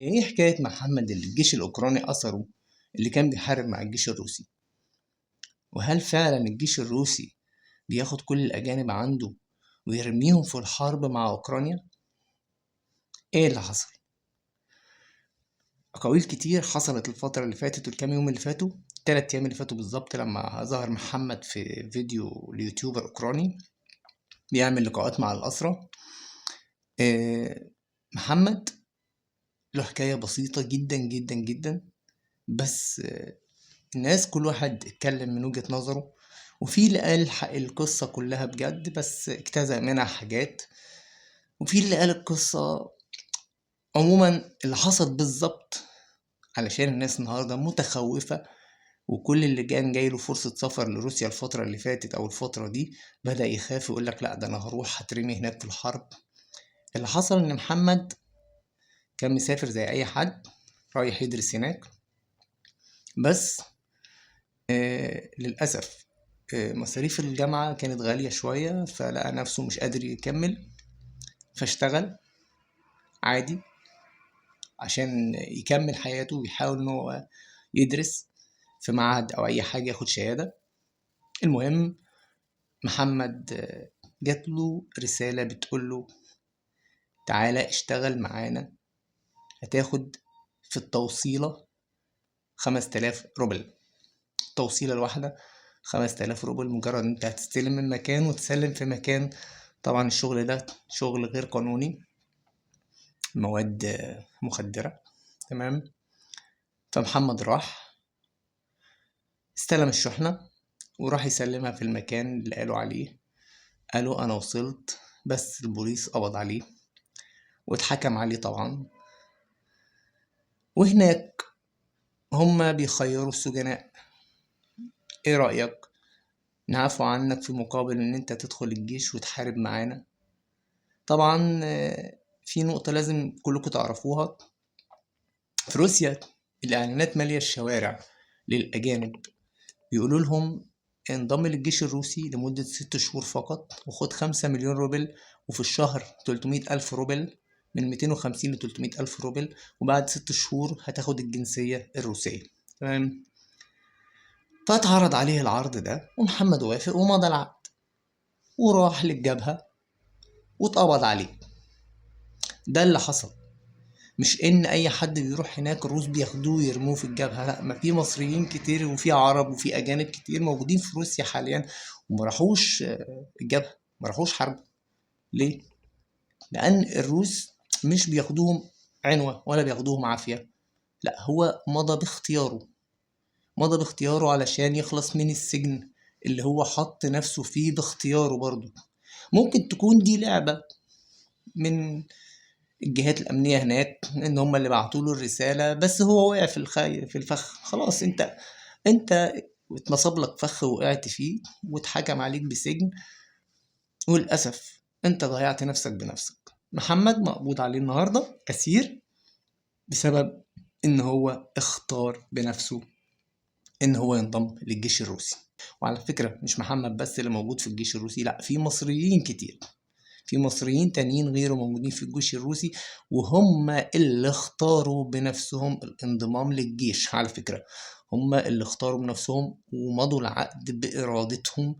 ايه حكاية محمد اللي الجيش الأوكراني أسره اللي كان بيحارب مع الجيش الروسي؟ وهل فعلا الجيش الروسي بياخد كل الأجانب عنده ويرميهم في الحرب مع أوكرانيا؟ ايه اللي حصل؟ أقاويل كتير حصلت الفترة اللي فاتت والكام يوم اللي فاتوا، 3 أيام اللي فاتوا بالظبط، لما ظهر محمد في فيديو ليوتيوبر أوكراني بيعمل لقاءات مع الأسرى. محمد له حكاية بسيطة جدا جدا جدا، بس الناس كل واحد اتكلم من وجهة نظره، وفي اللي قال حق القصة كلها بجد بس اجتزأ منها حاجات، وفي اللي قال القصة عموما اللي حصل بالظبط، علشان الناس النهاردة متخوفة، وكل اللي كان جاي له فرصة سفر لروسيا الفترة اللي فاتت أو الفترة دي بدأ يخاف ويقول لك لا ده أنا هروح هترمي هناك في الحرب. اللي حصل إن محمد كان مسافر زي أي حد رايح يدرس هناك، بس للأسف مصاريف الجامعة كانت غالية شوية، فلقى نفسه مش قادر يكمل، فاشتغل عادي عشان يكمل حياته ويحاول إن هو يدرس في معهد أو أي حاجة ياخد شهادة. المهم محمد جات له رسالة بتقول له تعالى اشتغل معانا، هتاخد في التوصيلة 5000 روبل، التوصيلة الواحدة 5000 روبل، مجرد انت هتستلم من مكان وتسلم في مكان. طبعا الشغل ده شغل غير قانوني، مواد مخدرة، تمام. فمحمد راح استلم الشحنة وراح يسلمها في المكان اللي قالوا عليه، قالوا أنا وصلت، بس البوليس قبض عليه واتحكم عليه طبعا. وهناك هما بيخيروا السجناء، ايه رأيك نعفو عنك في مقابل ان انت تدخل الجيش وتحارب معانا؟ طبعا في نقطة لازم كلكم تعرفوها، في روسيا الإعلانات مالية الشوارع للأجانب، بيقولوا لهم انضم للجيش الروسي لمدة 6 شهور فقط وخد 5 مليون روبل، وفي الشهر 300 ألف روبل، من 250 ل 300 ألف روبل، وبعد 6 شهور هتاخد الجنسية الروسية، تمام. فاتعرض عليه العرض ده ومحمد وافق ومضى العقد وراح للجبهة واتقبض عليه. ده اللي حصل. مش ان اي حد بيروح هناك الروس بياخدوه ويرموه في الجبهة، لا، ما في مصريين كتير وفي عرب وفي اجانب كتير موجودين في روسيا حاليا وما راحوش الجبهة، ما راحوش حرب. ليه؟ لان الروس مش بياخدوهم عنوة ولا بياخدوهم عافية، لا، هو مضى باختياره، مضى باختياره علشان يخلص من السجن اللي هو حط نفسه فيه باختياره. برضه ممكن تكون دي لعبة من الجهات الأمنية هناك، إن هم اللي بعتوا له الرسالة، بس هو وقع في الفخ. خلاص، أنت اتنصب لك فخ وقعت فيه واتحكم عليك بسجن، وللأسف أنت ضيعت نفسك بنفسك. محمد مقبوض عليه النهاردة أسير بسبب إن هو اختار بنفسه إن هو ينضم للجيش الروسي. وعلى فكرة مش محمد بس اللي موجود في الجيش الروسي، لا، في مصريين كتير، في مصريين تانيين غيره موجودين في الجيش الروسي، وهم اللي اختاروا بنفسهم الانضمام للجيش. على فكرة هم اللي اختاروا بنفسهم ومضوا العقد بإرادتهم